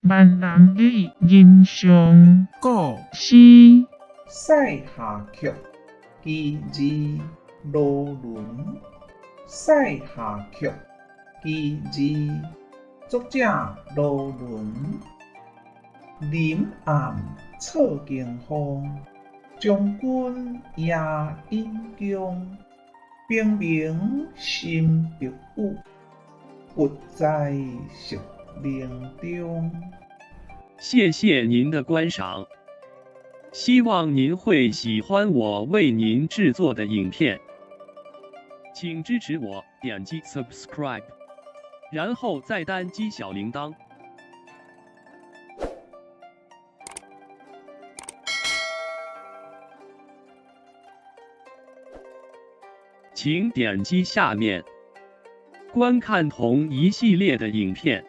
閩南語吟誦古詩。賽夏曲，其二，羅倫。賽夏曲，其二，作者羅倫。林暗錯驚風，將軍夜引弓。平明心白羽，不在色靈中。謝謝您的觀賞，希望您會喜歡我為您製作的影片，請支持我點擊 subscribe，然後再單擊小鈴鐺。請點擊下面觀看同一系列的影片。